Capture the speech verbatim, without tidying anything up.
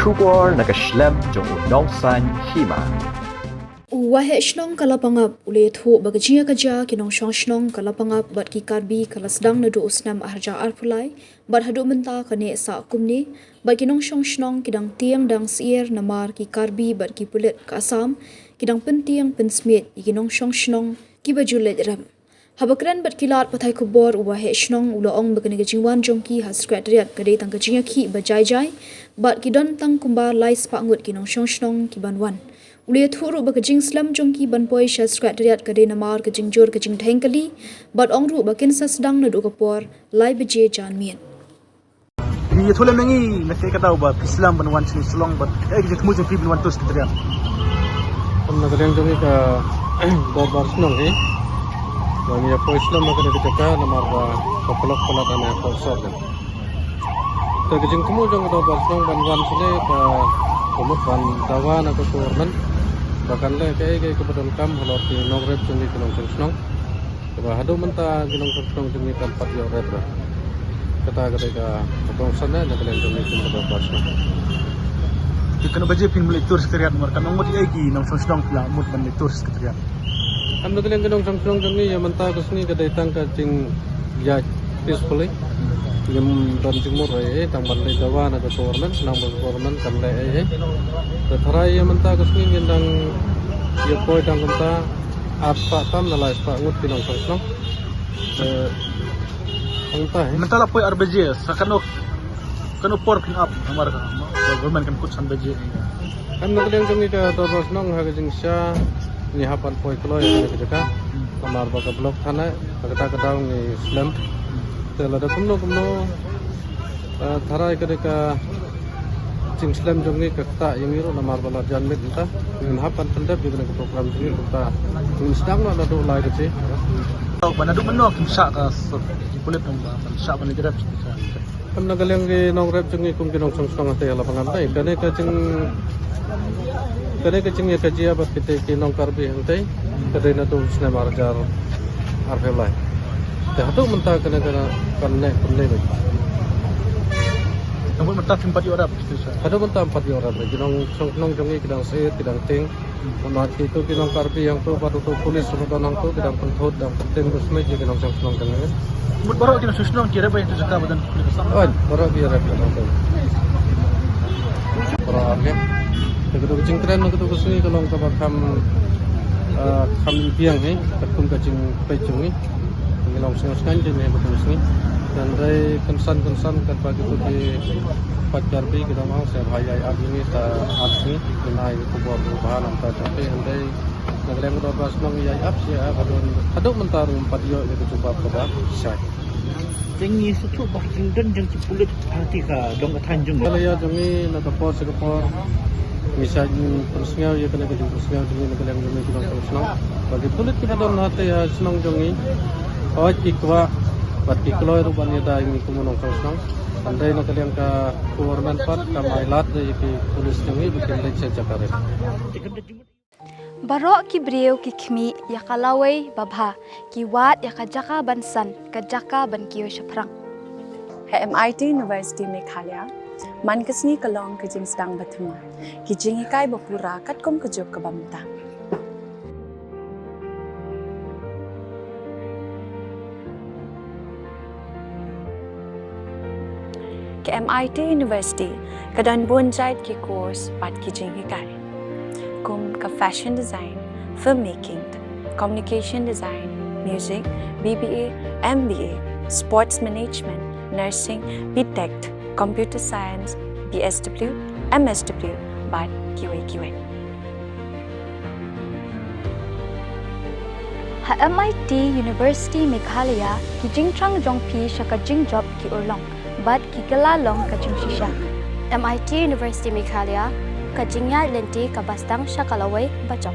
Khubor na ka shlem jong u Nongsaiñ Hima. U Waheh Shnong ka Lapangap u la ïathuh ba ka jingïakajia ki nongshong shnong ka Lapangap bad ki Karbi ka la sdang naduh u snem arhajar arphew lai bad haduh mynta ka neh sah kumne, bad ki nongshong shnong ki dang tieng dang syier namar ki Karbi bad ki pulit ka Assam ki dang pyntieng pynsmiej ïa ki nongshong shnong kiba ju leit rep. Haba kren bad ki lad pathai khubor, u Waheh Shnong u la ong ba kane ka jingwan jong ki ha Secretariat ka dei tang ka jingïakhih ba jai jai bad ki don tang kumba lai spah ngut ki nongshong shnong ki ban wan. U la ïathuh ruh ba ka jingslem jong ki ban poi sha Secretariat ka dei namar ka jingjur ka jingdheng kali, bad ong ruh ba kin sa sdang naduh ka por lai baje janmiet. Ngi ïathuh lem ïa ngi na kaei kata ba phi slem ban wan shane Shillong bad kaei ka jingthmu jong phi ban wan tur Secretariat. Kum na ka liang jong ngi ka Dorbar Shnong hi, ba ngi ïa poi slem ha kane ka jaka namar ba ka block palat ha ne ka sor ka. Te ka jingthmu jong ka Dorbar Shnong ban wan shane ka, ka mut ban dawa na ka government ba kan leh kaei kaei kaba donkam halor ki nongrep jong ngi ki nongshong shnong. Kaba haduh mynta ki nongshong shnong jong ngi kam pat ïoh rep re. Kata ka dei ka kongsan na ka liang jong ngi kum ka Dorbar Shnong. Te katno baje phin mut leit tur Secretariat namar katno ngut ïa ki nongshong shnong phi la mut ban leit tur Secretariat? Kam na ka liang ki nongshong shnong jong ngi ïa mynta ka sngi ka dei tang ka jingïaid peacefully. Ngim don jingmut ei ei tang ban leit dawa na ka government, nang ba ka government kan leh ei ei. Te tharai ïa mynta ka sngi ngin dang ïa poi tang kumta arspah tam na laispah ngut ki nongshong shnong. Eh, hangta, eh. Mynta la poi ar baje, sa katno, katno por phin ap, namar ka government kan kut san baje. Kam na ka liang jong ngi ka Dorbar Shnong ha ka jingshisha ngi hap ban poi kloi ha ka jaka. Namar ba ka block thana, ha kata ka daw ngi slem. Te lada kumno kumno, eh, tharai ka dei ka jingslem jong ngi ka ktah ïa ngi ruh namar ba la jan miet mynta. Ngin hap ban pyndep ïa kane ka program jong ngi mynta. Ngin sdang noh naduh lai baje. Ba naduh mynno kim shah ka sor ki pulit ban shah ban leit rep. Kam na ka liang ki nongrep jong ngi kum ki nongshong shnong hangtei ha Lapangap hangtei. Kane ka jing, kane ka jingïakajia bad kitei ki nong Karbi hangtei ka dei naduh u snem arhajar arphew lai. Te haduh mynta kane ka kan neh kumne beit. Haduh mynta phim pat ïoh rep. Haduh mynta phim pat ïoh rep. Ki nongshong shnong jong ngi ki dang syier, ki dang tieng. Namar kito ki nong Karbi hangto bad uto u police uba don hangto ki dang pynthut, dang pyntieng pynsmiej ïa ki nongshong shnong jong ngi. Mut baroh ki nongshong shnong ki rep ïa kito jaka ba don ki police. Oi, baroh ki rep ïa hangto. Baroh arngut. Te kito ki jingkren kito ki sngi ka long kaba kham, eh, kham biang hi katkum ka jingpeit jong ngi. Ngi long sngewsngaiñ jong ngi ha kito ki sngi. Hynrei kynsan kynsan katba kito ki paid Karbi ki dang ong sha ba ïai ap ïa ngi ta ap sngi. Ngi ai ka khubor ba ha nangta jong phi hynrei na ka liang ka Dorbar Shnong ïai ap shi ap haduh, haduh mynta ruh ngim pat ïoh ïa ka jubab kaba shai. Te ngi sngewthuh ba ka jingdon jong ki pulit ha kata ka dong ka thaiñ jong ngi. Ka la ïa jong ngi na ka por sha ka por ngi shait pynsngew ïa kane ka jingpynsngew jong ngi na ka liang jong ngi ki nongshong shnong ba ki pulit kiba don hangtei ha shnong jong ngi hooid ki kwah bad ki kloi ruh ban ïada ïa ngi kum u nongshong shnong. Hynrei na ka liang ka government pat kam ai lad ïa ki pulit jong ngi ba kin leit sha jaka rep. Baroh ki briew ki khmih ïa ka lawei babha, ki wad ïa ka jaka ban san, ka jaka ban kiew shaphrang. Ha M I T University Meghalaya man ka sngi ka long ka jingsdang ba thymmai, ki jinghikai ba pura katkum ka juk kaba mynta. Ka M I T University ka don bun jait ki course bad ki jinghikai kum ka fashion design, filmmaking, communication design, music, B B A, M B A, sports management, nursing, B Tech, computer science, B S W, M S W bad kiwei kiwei. Ha M I T University Meghalaya ki jingthrang jong phi sha ka jingjop ki urlong bad ki kylla long ka jingshisha. M I T University Meghalaya, ka jingïaid lynti kaba sdang sha ka lawei bajop.